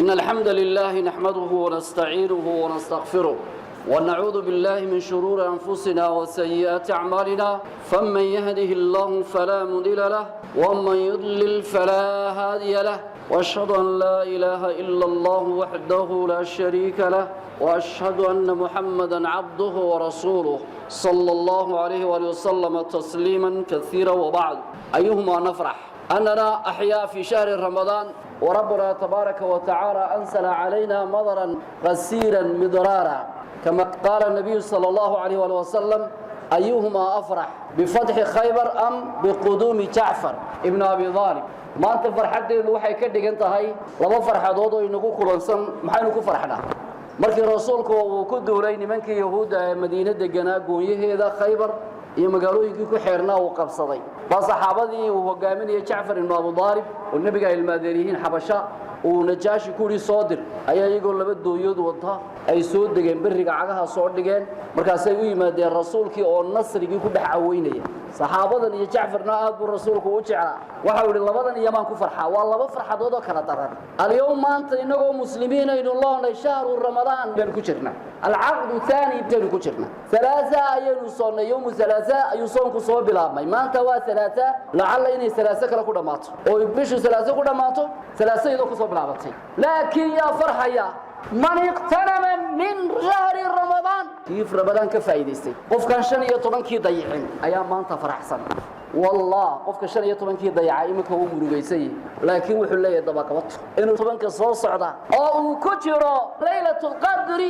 إن الحمد لله نحمده ونستعينه ونستغفره ونعوذ بالله من شرور أنفسنا وسيئات أعمالنا، فمن يهده الله فلا مضل له ومن يضلل فلا هادي له، وأشهد أن لا إله إلا الله وحده لا شريك له، وأشهد أن محمدا عبده ورسوله صلى الله عليه وآله وسلم تسليما كثيرا، وبعد. أيهما نفرح؟ أننا أحياء في شهر رمضان، وربنا تبارك وتعالى أنزل علينا مطرا غزيرا مدرارا كما قال النبي صلى الله عليه وآله وسلم. أيهما أفرح، بفتح خيبر أم بقدوم جعفر ابن أبي طالب؟ Maanta farxaddeenu waxay ka dhigan tahay laba farxadood oo inagu kulansan. Maxaynu ku farxnaa? Markii rasuulku uu ku duulay nimankii Yahuudda ee Madiine deganaa goonyaheeda, Khaybar iyo magaalooyinkii ku xeernaa uu qabsaday, baa saxaabadii uu hogaaminayay Jacfar ibnu Abu Daalib, oo nebiga ay ilmaadeer yihiin, Xabasha uu Najaashi ku yidhi soo dir, ayaa iyagoo laba dooyood wata ay soo degeen berriga, cagaha soo dhigeen. Markaasay u yimaadeen rasuulkii oo nasrigii ku dhex caweynaya. Saxaabadan iyo Jacfarna aad buu rasuulku u jeclaa. Waxau idhi: "Labadan iyamaan ku farxaa?" Waa laba farxadood oo kala daran. اليوم, maanta, inagoo muslimiin aynu loonay, شهر رمضان baynu ku jirnaa، العقد الثاني baynu ku jirnaa. ثلاثاء ayaynu soonnay، يوم ثلاثاء ayuu soonku soo bilaabmay. Maanta waa ثلاثاء, lacalla inay ثلاثاء kale ku dhammaato oo bishu ثلاثاء ku dhammaato, ثلاثاء iyadoo kusoo bilaabatay. Laakiin yaa farxaya? من اغتنم من شهر رمضان, kii Ramadaan ka faa'iidaystay. Qofkan 15-kii dayicin ayaa maanta faraxsan. Wallah, qofka 15-kii dayacay iminka wuu murugaysan yahay, laakiin wuxuu leeyahay dabaqabato inuu 10-ka soo socda oo uu ku jiro ليلة القدر،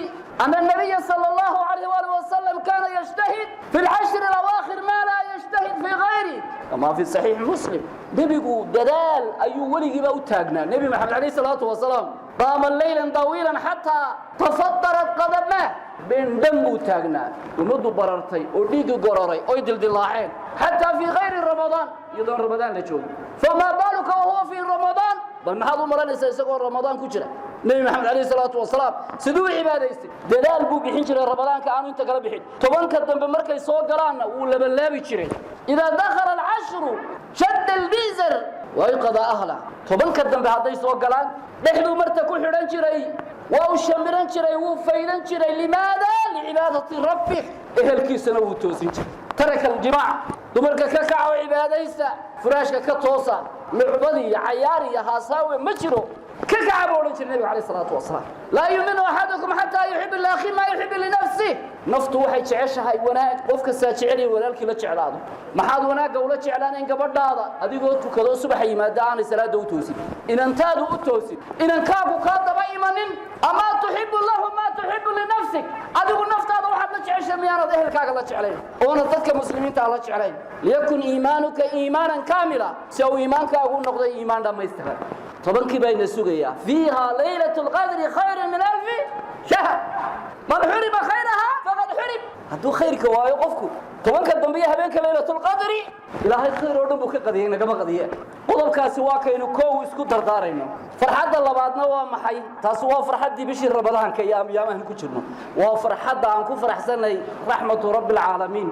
أن النبي صلى الله عليه وآله وسلم كان يجتهد في العشر الأواخر ما لا يجتهد في غيره، كما في صحيح مسلم. Nebigu dadaal ayuu weligiiba u taagnaa. Nebi Maxamed عليه الصلاة والسلام قام ليلا طويلا حتى تفطرت قدماه. Bendhan buu taagnaa, ummaddu barartay oo dhiiggi gororay oy dildilaaceen, حتى في غير رمضان, iyadoon Ramadaan la joogin. فما بالك وهو في رمضان? Bal maxaad u maranaysaa isagoo Ramadaan ku jira? Nebi Maxamed عليه الصلاة والسلام siduu u cibaadaystay? Dadaal buu bixin jiray Ramadaanka aanu inta kala bixin. 10-ka dambe markay soo galaanna wuu labanlaabi jiray. إذا دخل العشر شد المئزر وأيقظ أهله. 10-ka dambe hadday soo galaan, dhexduu marta ku xidhan jiray, waa uu shamiran jiray, wuu faydan jiray. لماذا؟ لعبادة ربه. Ehelkiisana wuu toosin jiray. ترك الجماع, dumarka ka kaca oo cibaadaysta, furaashka ka toosa, lucbadii iyo cayaar iyo haasaawe ma jiro, ka kaca buu odhan jiray nebigu عليه الصلاة والسلام. لا يؤمن أحدكم حتى يحب لأخيه ما يحب لنفسه. Naftu waxay jeceshahay wanaag. Qof kastaa jecel yahay walaalkii la jeclaado. Maxaad wanaagga ula jeclaanayn gabadhaada adigoo tukadoo subaxa yimaada aanay salaada u toosin, inantaadu u toosin, inankaagu kaa daba imanin? أما تحب له ما تحب لنفسك? Adigu naftaada waxaad la jeceshahay miyaanad ehelkaaga la jeclayn oona dadka muslimiinta la jeclayn? ليكن إيمانك إيمانا كاملا, si uu iimaankaagu u noqday iimaan dhammaystiran. 10-kii bayna sugayaa. فيها ليلة القدر خير من ألف شهر، من حرم خيرها فقد حرم. Hadduu khayrka waayo qofku 10-ka dambe iyo habeenka Laylatulqadri, Ilaahay khayr oo dhan buu ka qadiyay, nagama qadiye. Qodobkaasi waa kaynu koow isku dardaarayno. Farxadda labaadna waa maxay? Taasi waa farxaddii bishii Ramadaanka iyo amyaamahan ku jirno. Waa farxadda aan ku faraxsanay رحمة رب العالمين,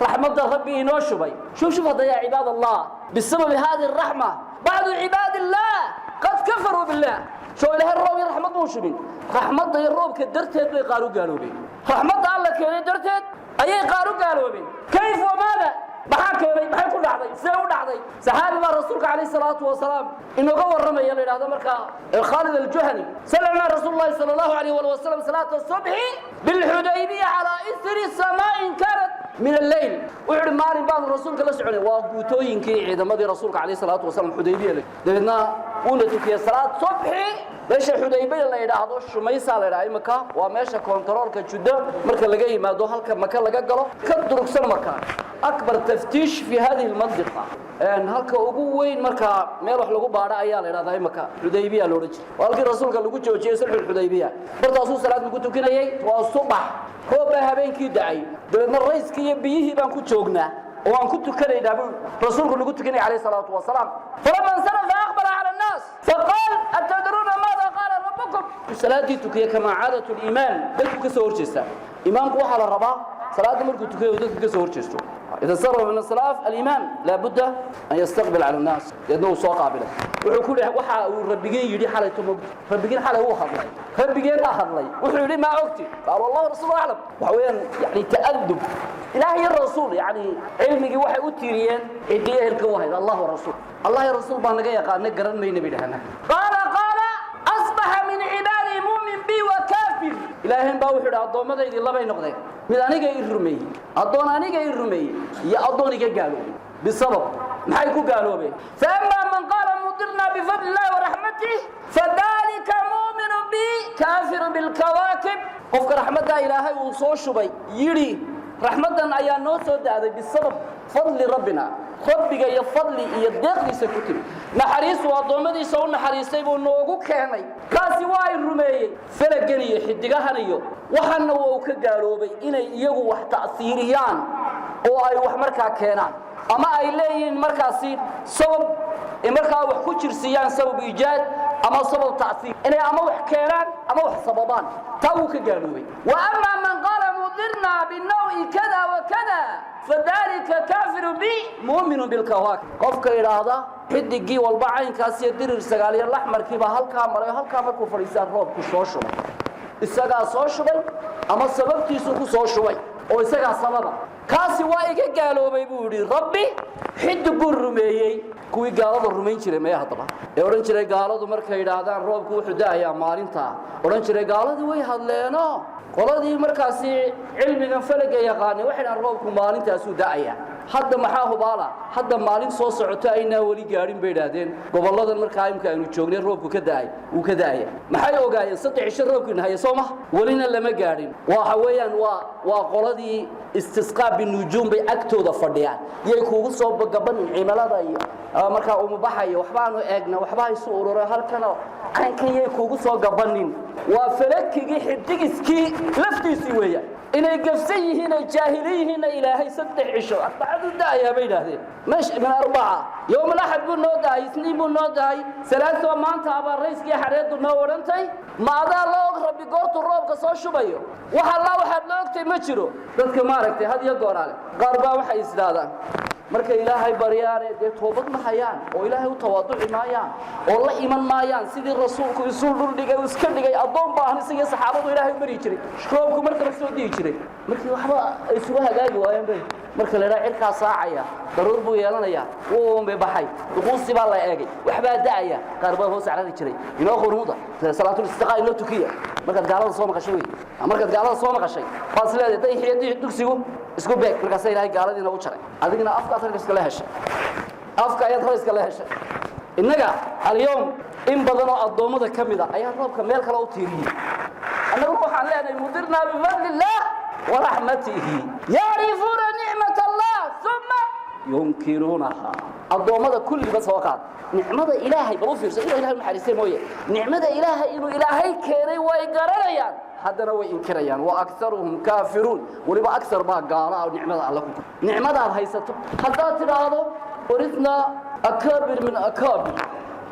raxmadda Rabbi inoo shubay. شوف شوف hadda, يا عباد الله, بسبب هذه الرحمة بعض عباد الله قد كفروا بالله. Soo Ilaahay roob iyo raxmad buu shubin? Raxmadda iyo roobka darteed bay qaar u gaaloobeen. Raxmadda Alla keenay darteed ayay qaar u gaaloobeen. كيف وماذا? Maxaa keenay? Maxay ku dhacday? Sidee u dhacday? Saxaabi baa rasuulka عليه الصلاة والسلام inooga warramaya, la yidhahdo markaa Khaalid Aljuhani. صلى رسول الله صلى الله عليه وسلم صلاة الصبح بالحديبية على إثر سماء كانت من الليل. Wuxuu uhi: maalin baanu rasuulka la soconay. Waa guutooyinkii ciidamadii rasuulka عليه الصلاة والسلام Xudaybiya. Dabeedna wuuna tukiyey salaad subxi meesha Xudaybiya la yidhaahdo. Shumaysaa la yidhaha imika. Waa meesha kontaroolka Juddo marka laga yimaado, halka Maka laga galo ka durugsan. Markaa أكبر تفتيش في هذه المنطقة, halka ugu weyn markaa meel wax lagu baadho ayaa la yidhahdaa imika Xudaybiya la odhan jiray. Waa halkii rasuulka lagu joojiyey sulxulxudaybiya. Bartaasuu salaad lagu tukinayay. Waa subax, roob baa habeenkii da'ay. Dabeedna rayskii iyo biyihii baan ku joognaa oo aan ku tukanaynaa buu rasuulku lagu tukanaya عليه الصلاة والسلام. فلما انصرف أقبل على الناس فقال: أتدرون ماذا قال ربكم? Salaadii tukiye كما عادة الإمام, dadku ka soo horjeestaa. Imaamku waxaa la rabaa salaadda markuu tukayo dadka ka soo horjeesto. Yatasarafu min insiraaf alimaam, laabudda an yastaqbil cala annaas. Deedna uu soo qaabilay, wuxuu ku leeyahay: waxa uu rabbigeen yidhi xalayto mogti? Rabbigeen xalay wuu hadlay, rabbigeen ha hadlay, wuxuu yidhi maa ogti? Qaal: wallahu rasuulu aclam. Waxa weeyaan yani ta'adub ilaahay iyo rasuul, yani cilmigii waxay u tiiriyeen ciddii ehelka u ahayd, Allah wa rasuul. Allah iyo rasuul baa naga yaqaana, garan mayna bay dhahana. Qaala: qaala asbaxa min cibaadii mu'min bi wa kaafir. Ilaahayn baa wuxuu yidhi: adoommadaydii labay noqdeen, mid aniga i rumeeyey, addoon aniga i rumeeyey, iyo addoon iga gaaloobay. Bisabab maxay ku gaaloobeen? Faama man qaala mudirna bifadli illahi waraxmatih, fadalika mu'minu bi kaafiru bilkawaakib. Qofka raxmaddaa ilaahay uu soo shubay yidhi: raxmaddan ayaa noo soo da'day bisabab fadli rabbina, rabbiga iyo fadli iyo deeqdiisa ku timi, naxariisuu addoommadiisa u naxariistay buu noogu keenay, kaasi waa ay rumeeyey falagan iyo xidigahan iyo waxaana waa uu ka gaaloobay inay iyagu wax ta'siiriyaan oo ay wax markaa keenaan, ama ay leeyihiin markaasi sabab markaa wax ku jirsiiyaan, sabab iijaad ama sabab ta'siir, inay ama wax keenaan ama wax sababaan, taa wuu ka gaaloobay. Wa amaa man qaala mudirna binawi kada wa kada, fadalika kaafiru bi mu'minu bilkawaakib. Qofka idhaahda xidigii walba caynkaas iyo dirir sagaaliyo laxmarkiibaa halkaa maray, halkaa markuu fadhiistaa roobku soo shubay, isagaa soo shubay ama sababtiisu ku soo shubay oo isagaa sababa, kaasi waa iga gaaloobay buu yidhi rabbi, xidiguu rumeeyey. Kuwii gaalada rumayn jiray maya haddaba, ee odhan jiray gaaladu markay yidhaahdaan roobku wuxuu da'ayaa maalintaa, odhan jiray gaaladii way hadleeno, qoladii markaasi cilmigan falaga yaqaanay waxay dhahaan roobku maalintaasuu da'aya. Hadda maxaa hubaala? Hadda maalin soo socoto aynaa weli gaadhin bay idhaahdeen. Gobolladan markaa imka aynu joognay roobku ka da'ay, wuu ka da'aya. Maxay ogaayeen? 3 cisho roobku nahaya, soo ma? Welina lama gaadhin. Waxa weeyaan waa qoladii istisqaa binujuum bay agtooda fadhiyaan. Yay kuugu soo gabanin cimilada iyo markaa umubaxayo, waxbaanu eegna, waxbaa isu ururay halkano caynkan, yay kuugu soo gabanin. Waa falakigii, xidigiskii laftiisii weeyaan. Inay gafsan yihiin ay jaahili yihiinna ilaahay 3 cisho arbacadu da'ayaa bay idhaahdeen. Mesh min arbaca yowm alaxad buu noo dahay, isniin buu noo dahay, salaasoo maanta abaa rayskii xareeddu noo odhantay. Ma adaa la og rabbi goortuu roobka soo shubayo? Wax allaa waxaad la ogtay ma jiro. Dadka maaragtay had iyo gooraale qaar baa waxay isdhaadaan markay ilaahay baryaane dee toobad ma hayaan oo ilaahay u tawaaduci maayaan oo la iman maayaan sidii rasuulku isu dhuldhigay, iska dhigay addoon baahan, isagii saxaabadu ilaahay u bari jiray, roobku markaba soo di'i jiray. Markii waxba ay isugu hagaagi waayeen bay marka la idhaha cirkaa saacaya, daruur buu yeelanayaa, wuu baxay, duquusi baa la eegay, waxbaa da'aya, qaar baa hoos carari jiray: inoo qunuuda, salaatul istiqaa inoo tukiya. Markaad gaalada soo maqashay wey, markaad gaalada soo maqashay baad is leedahay dayixiyo dugsigu isku beeg. Markaasa ilaahay gaaladiina u jaray, adigina afkaad ragga la heshay, afka ayaad rayska la heshay. Innaga alyowm in badan oo addoommada ka mid a ayaa roobka meel kale u tiiriyey. Annaguna waxaan leenahay mudirnaa bifadli illaah waraxmatihi. Yacrifuuna nicmat allah uma yunkiruunaha. Addoommada kulliba soo qaad nicmada ilaahay, bal u fiirso inuu ilahay naxariistay mooye, nicmada ilaahay inuu ilaahay keenay way garanayaan, haddana way inkirayaan. Wa aktaruhum kaafiruun. Weliba aksar baa gaala ah nicmada alla ku nicmadaad haysato. Haddaad tidhaahdo warithnaa akaabir min akaabir,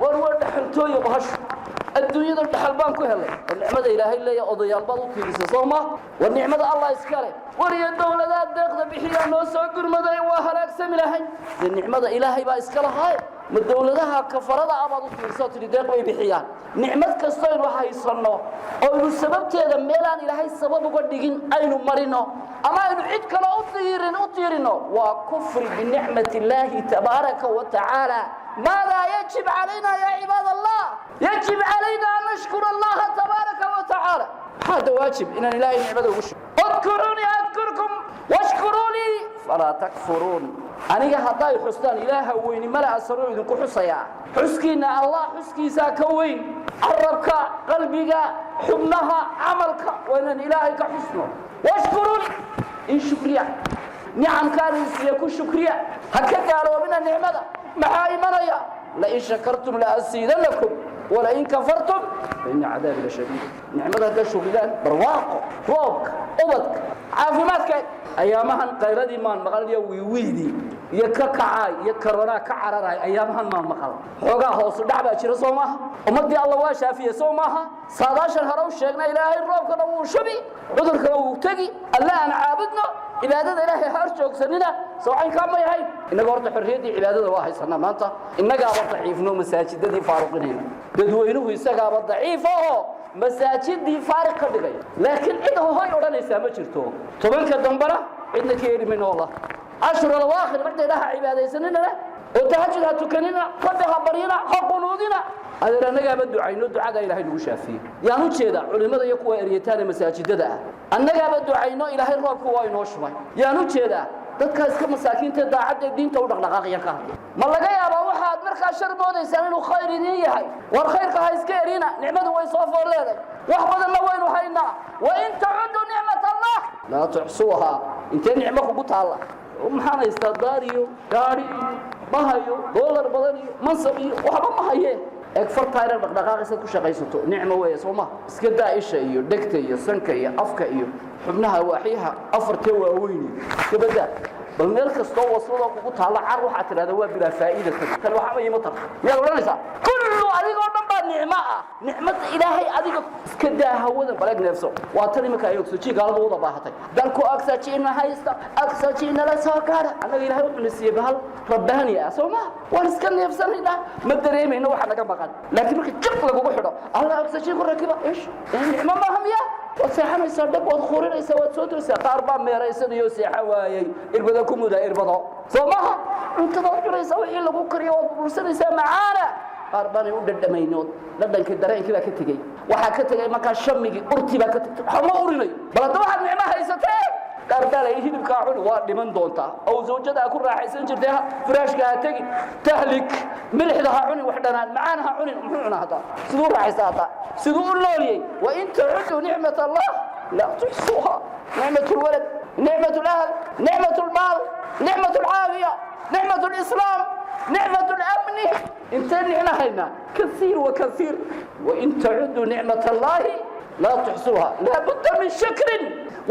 war waa dhaxaltooyo bahashu, adduunyada dhaxal baan ku helay, war nicmada ilaahay leeya odayaal baad u tiirisay, soo ma? War nicmada allah iska leh. War iyo dowladaha deeqda bixiyaa noo soo gurmaday, waa halaagsami lahay. Dee nicmada ilaahay baa iska lahaaye, ma dowladaha kafarada ah baad u tiirsa oo tidhi deeq bay bixiyaan? Nicmad kastoynu haysanno oo aynu sababteeda meelaan ilaahay sabab uga dhigin aynu marino ama aynu cid kale u tiirino, waa kufri binicmati illaahi tabaaraka wa tacaala. ماذا يجب علينا يا عباد الله؟ يجب علينا أن نشكر الله تبارك وتعالى. هذا واجب إن إلهي نعمته وشكر. اذكروني أذكركم واشكروا لي فلا تكفرون. Aniga hadday xustaan, ilaaha weyni mala asaro idinku xusayaa. Xuskiina allah xuskiisaa ka weyn carabka, qalbiga, xubnaha, camalka. Waa inaan ilaahay ka xusno. Washkuruuni, in shukriya, nicamkaan isiya ku shukriya, ha ka gaaloobina nicmada. Maxaa imanaya? Lain shakartum laasiidanakum walain kafartum faina cadaabi lashadiid. Nicmada haddaa shukridaan, barwaaqo, roobka, ubadka, caafimaadka. Ayaamahan qayladii maan maqal iyo wiiwiidii. Iyo ka kacay iyo karoonaa ka cararay ayaamahan maa maqal. Xoogaa hoosu dhac baa jira, soo maaha? Ummaddii Alla waa shaafiye, soo maaha? Saadaashan hore u sheegna, Ilaahay roobkana wuu shubi, cudurkana wuu tegi. Alle aan caabudno, cibaadada Ilaahay ha hor joogsanina. Soo caynkaa ma yahay? Innaga horta xorriyaddii cibaadada waa haysanaa maanta. Innagaaba daciifno, masaajidadii faaruqinayna. Dadweynuhu isagaaba daciif oo masaajidii faariq ka dhigay, laakiin cid hoy odhanaysaa ma jirto. 10-ka dambena cidna ka heli mayno, wallah. Cashur alawaakhir markay dhaha cibaadaysanina leh oo tahajud ha tukanina, Rabbi ha baryina, ha qunuudina. Adeer, annagaaba ducayno, ducada Ilaahay nagu shaafiyey. Yaan u jeedaa culimmada iyo kuwa eryataana masaajidada ah. Annagaaba ducayno, Ilaahay roobku waa inoo shubay. Yaan u jeedaa dadka iska masaakiinta daacadda diinta u dhaqdhaqaaqaya ka hadla. Ma laga yaabaa waxaad markaa shar moodaysaan inuu khayr idiin yahay? War khayrka ha iska erina, nicmadu way soo foor leeday, wax badanna waynu haynaa. وإن تعدوا نعمة الله لا تحصوها. Intee nicmo kugu taalla? Maxaan haystaa? Daar iyo gaari iyo ma hayo, doolar badan iyo mansab iyo waxba ma hayee. Eeg, fartaa inaad dhaqdhaqaaqaysaad ku shaqaysato nicmo weeye, soo ma? Iska daa isha iyo dhegta iyo sanka iyo afka iyo xubnaha waaxyaha afartee waaweyn, iska badaa. Bal meel kastoo wasladoo kugu taalla car waxaad tidhahdaa waa bilaa faa'iida, tani tani waxba iima tarta, miyaad odhanaysaa? Kullu adigoo dhan baa nicmo ah, nicmada Ilaahay adiga iska daa. Hawada baleeg neefso, waa tan iminka ay oxygen gaaladu wada baahatay. Dalku oxygen ma haysta, oxygen nala soo gaara. Annaga Ilaahay wuxuu na siiyey bahal rabbaani ah, soo ma? Waan iska neefsanaynaa, ma dareemayno waxa naga maqan. Laakiin marka jiq lagugu xidho, Alla oxygen ku rakiba, ish, nicmo maaha miya? Waad seexanaysaa, dhab waad khurinaysaa, waad soo toysaa. Qaar baa meeraysanayoo seexan waayey, irbado ku muda irbado, soo maha? Cuntadaad cunaysaa, wixii lagu kariyo waad bursanaysaa, macaana. Qaar baanay u dhadhamaynood, dhadhankii dareenkii baa ka tegey. Waxaa ka tegey markaa shamigii, urtii baa ka tegtay, waxba ma urinayo. Bal hadda waxaad nicmo haysatee, qaar baa la hilibkaa cuni, waa dhiman doontaa. Oo zawjada ku raaxaysan jirtay, firaashka ha tegi, tahlik. Milixda ha cunin, wax dhanaan macaan ha cunin. Muxuu cunaa hadda? Siduu raaxaysta hadda? Siduu u nooliyey? وإن تعدوا نعمة الله لا تحصوها. نعمة الولد، نعمة الأهل، نعمة المال، نعمة العافية، نعمة الإسلام، نعمة الأمن. انت نعمة هنا كثير وكثير. وإن تعدوا نعمة الله لا تحصوها. لا بد من شكر،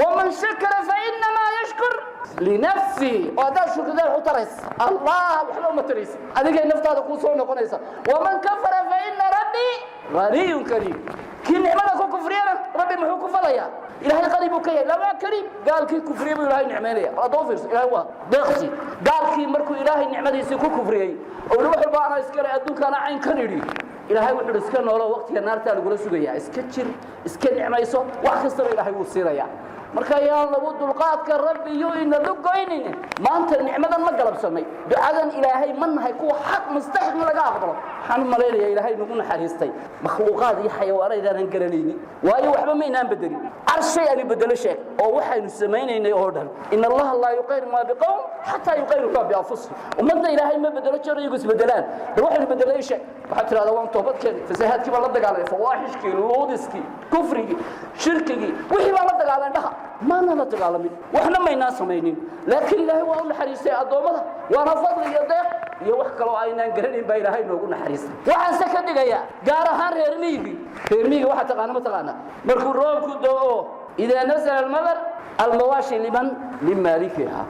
ومن شكر فإنما يشكر لنفسه. وهذا شكر ذا تريس الله وحلو ما تريس، هذه نفط هذا كوسو نقنيسا. ومن كفر فإن ربي غني كريم. Kii nicmada ku kufriyana Rabbi muxuu ku falayaa? Ilaahay qani buu ka yahay, lama kariim. Gaalkii kufriyey buu Ilaahay nicmaynaya. Bal fiirso, Ilaahay waa deeqsi. Gaalkii markuu Ilaahay nicmadiisii ku kufriyey oo wax walba ana iskale adduunkaana cayn kan idhi, Ilaahay wuxuu iska noolo, waqtiga naartaa lagula sugayaa. Iska jir, iska nicmayso, wax kastaba Ilaahay wuu siinayaa. Marka yaan lagu dulqaadka Rabbi yuu inalu goynin. Maanta nicmadan ma galabsanay? Ducadan Ilaahay ma nahay kuwa xaq mustaxiq laga aqbalo? Waxaan u malaynayaa Ilaahay nagu naxariistay makhluuqaad iyo xayawaanaydaanan garanaynin, waayo waxba maynaan bedelin. Car shay aanu bedelo sheeg oo waxaynu samaynaynay oo dhan. إن الله لا يغير ما بقوم حتى يغيروا ما بأنفسهم. Ummadna Ilaahay ma bedelo jeer iyagu isbedelaan. Bal waxaynu bedelay sheeg. Waxaad tidhahdaa waan toobad keenay, fasahaadkii baan la dagaalamay, fawaaxishkii, luudiskii, kufrigii, shirkigii, wixii baan la dagaalamay dhaha. Maana la dagaalamin, waxna maynaan samaynin, laakiin Ilaahay waa u naxariistay addoommada. Waana fadli iyo deeq iyo wax kaloo aynaan garanayn baa Ilaahay noogu naxariistay. Waxaan se ka dhigayaa gaar ahaan reer miyigii. Reer miyiga waxaa taqaana ma taqaana? Markuu roobku da'o, إذا نزل المطر، المواشي لمن؟ لمالكها.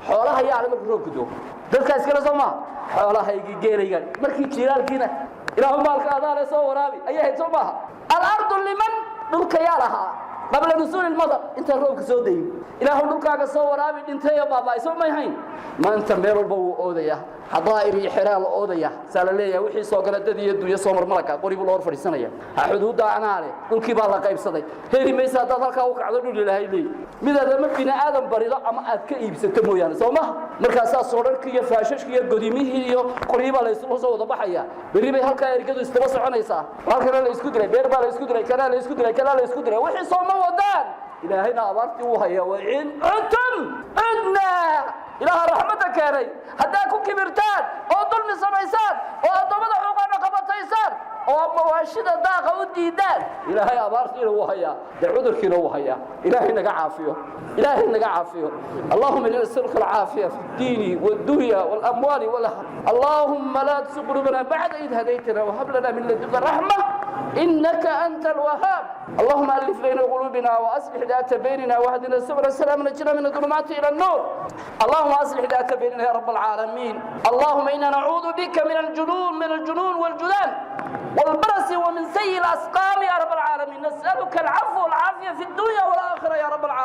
Xoolaha yaa markuu roobku da'o? Dadka iskale, soo maa? Xoolahaygii, geelayga. Markii jiilaalkiina, Ilaahu maalka adaale soo waraabi ayay ahayd, soo maaha? الأرض لمن؟ Dhulka yaa lahaa قبل نزول المطر? Intaan roobka soo dayin, Ilaahu dhulkaaga soo waraabi, dhintayo baaba'ay, soo may hayn? Maanta meel walba wuu oodaya, xadaa'ir iyo xeraa la oodaya, saa la leeyahay. Wixii soo gala dad iyo dunya soo marmalaka qori buu la hor fadhiisanaya. Ha xuduudda anaa leh, dhulkii baa la qaybsaday. Heli maysa haddaad halkaa u kacdo dhul Ilaahay leey, midaad ama bini aadan barido ama aad ka iibsato mooyaane, soo maha? Markaasaa soodharkii iyo faashashkii iyo godimihii iyo qoryihii baa la isla soo wada baxaya. Berri bay halkaa ergadu istaba soconaysaa. Halkana la isku dilay, beer baa la isku dilay, kanaa la isku dilay, kanaa la isku dilay. Wixii sooma wadaan? Ilaahayna abaartii uu hayaa. وإن عدتم عدنا. Ilaaha raxmadda keenay haddaad ku kibirtaan oo dulmi samaysaan oo addoommada xuquuqana qabataysaan oo mawaashida daaqa u diidaan, Ilaahay abaartiina wuu hayaa, dee cudurkiina wuu hayaa. Ilaahay naga caafiyo, Ilaahay naga caafiyo. اللهم إنا نسألك العافية في الدين والدنيا والأموال والأهل. اللهم لا تزغ قلوبنا بعد إذ هديتنا وهب لنا من لدنك رحمة إنك أنت الوهاب. اللهم ألف بين قلوبنا وأصلح ذات بيننا واهدنا سبل السلام، نجنا من الظلمات إلى النور. اللهم أصلح ذات بيننا يا رب العالمين. اللهم إنا نعوذ بك من الجنون، من الجنون والجذام والبرص ومن سيء الأسقام يا رب العالمين. نسألك العفو والعافية في الدنيا والآخرة يا رب العالمين.